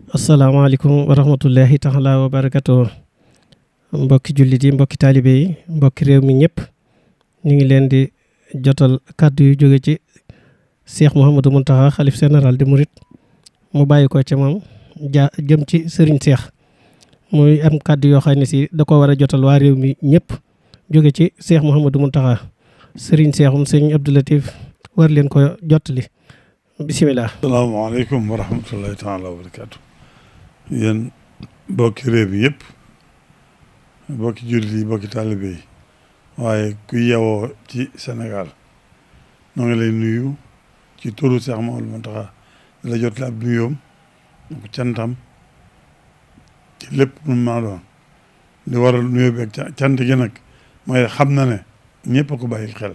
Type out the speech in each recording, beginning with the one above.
asalaamaaleykum wa rahmatullahi taala wa barakatuh mbokki jullit yi mbokki taalibe yi mbokki réew mi ñëpp ñu ngi leen di jotal kàddu yu jóge ci Cheikh Mouhamadou Mountakha xalif général di murit mu bàyyi ko ci moom jëm ci Serigne Cheikh muy am kàddu yoo xam ne si da ko war a jotal waa réew mi ñëpp jóge ci Cheikh Mouhamadou Mountakha Serigne Cheikhum Serigne Abdou Latif war leen ko jottali bisimilah. asalaamaaleykum wa rahmatullahi taala wa barakatu yéen bokki réew mi yëpp bokki jullit yi bokki taalibe yi waaye ku yewoo ci Sénégal noo ngi lay nuyu ci turu Cheikh Mouhamadou Mountakha di la jotale ab nuyoom ko cantam ci lépp mun maa doon li waral nuyoo bi ak cant gi nag mooy xam na ne ñëpp a ko bàyyi xel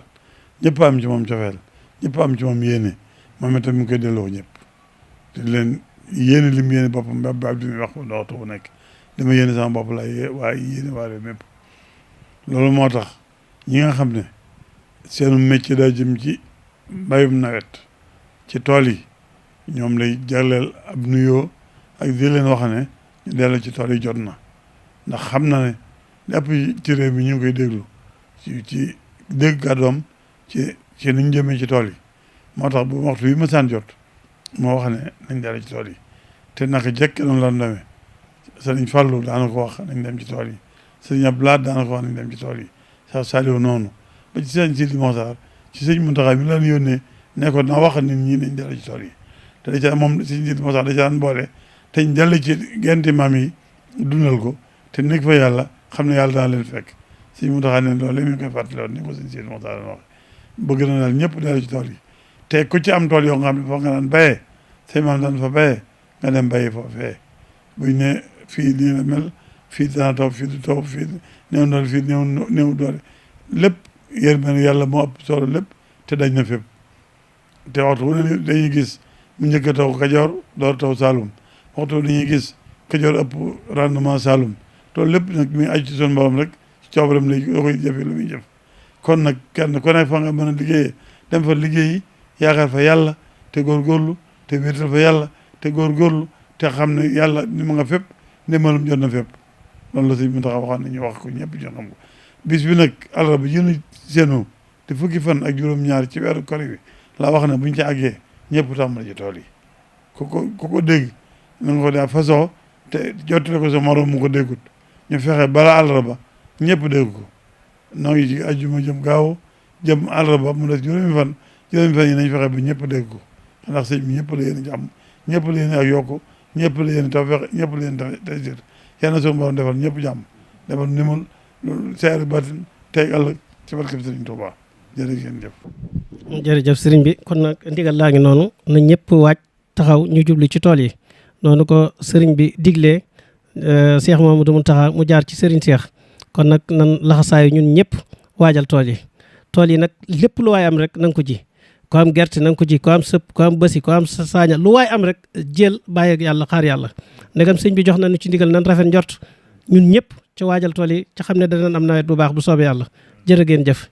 ñëpp am ci moom cofeel ñëpp am ci moom yéene moom itam mi ngi koy delloo ñëpp di leen yéene li mu yéene boppam ba ab di muy wax waxtu bu nekk li ma yéene sama bopp la waaye yéene waa réew mépp loolu moo tax ñi nga xam ne seenu métier daa jëm ci mbayum nawet ci tool yi ñoom lay jagleel ab nuyoo ak di leen wax ne ñu dellu ci tool yi jot na ndax xam na ne lépp ci réew mi ñu ngi koy déglu ci dégg kàddoom ci ni ñu jëmee ci tool yi moo tax bu waxtu bi ma saan jot moo wax ne nañ dellu ci tool yi te naka jekk noonu la demee sëriñ Fallou daana ko wax nañ dem ci tool yi sëriñ Abdoulaye daana ko wax nañ dem ci tool yi sa Saliou noonu ba ci sëriñ Sidi Mokhtar ci sëriñ Mountakha mi laan yónnee ne ko na wax nit ñi nañ dellu ci tool yi te da ca moom sëriñ Sidi Mokhtar da ca daan boole te ñu dellu ci genti maam yi dundal ko te nekk fa yàlla xam ne yàlla dana leen fekk sëriñ Mountakha ne loolu mi ngi koy fàttali woon ni ko sëriñ Sidi Mokhtar daan wax bëgg na daal ñëpp dellu ci tool yi te ku ci am tool yoo nga xam ne foofu nga daan bayee say maam daan fa bayee nga dem bayi foofee buñ ne fii nii la mel fii dana taw fii du taw fii néew doole fii néew doole lépp yéen mel yàlla moo ëpp solo lépp te dañ na fépp te waxtu wu ne dañuy gis mu njëkk a taw Kajoor door taw Saalum waxtu dañuy gis Kajoor ëpp rendement Saalum loolu lépp nag mi ngi aju ci son borom rek ci coobaram lay da koy jëfee lu muy jëf kon nag kenn ku nekk fa nga mën a liggéeyee dem fa liggéeyi yaakaar fa yàlla te góorgóorlu te wéetal fa yàlla te góorgóorlu te xam ne yàlla ni ma nga fépp ndimbalum jot na fépp loolu la si mu tax waxoon nañu wax ko ñëpp ñu xam ko bis bi nag àllarba jënu seenu te fukki fan ak juróom-ñaar ci weeru kori bi laa wax ne buñ ci àggee ñëpp tàmbali ci tool yi ku ko dégg na nga ko daa façon te jottale ko sa morom mu ko déggut ñu fexe bala àllarba ñëpp dégg ko noo ngi ci ajjuma jëm gaaw jëm àllarba mu des juróomi fan yi nañ fexe ba ñëpp dégg ko ndax sëñ bi ñëpp la yéen jàmm ñëpp la yéen ak yokku ñëpp la yéen tawfeex ñëpp la yéen taysiir yal na suñu borom defal ñëpp jàmm defal nimul seeri batin tey ëllëg ci barkeb Sëriñ Tuubaa jërëjëf sëriñ bi kon nag ndigal laa ngi noonu na ñëpp waaj taxaw ñu jublu ci tool yi noonu ko sëriñ bi diglee Cheikh Mouhamadou Mountakha mu jaar ci sëriñ Cheikh kon nag nan laxasaayu ñun ñëpp waajal tool yi nag lépp lu waay am rek na nga ko ji ko am gerte na nga ko ji ko am sëpp ko am bësi ko am saaña lu waay am rek jël bàyyi ak yàlla xaar yàlla ndegam sëñ bi jox nañu ci ndigal nan rafet njort ñun ñëpp ci waajal tool yi ci xam ne danañ am nawet bu baax bu soobee yàlla jërë ngeen jëf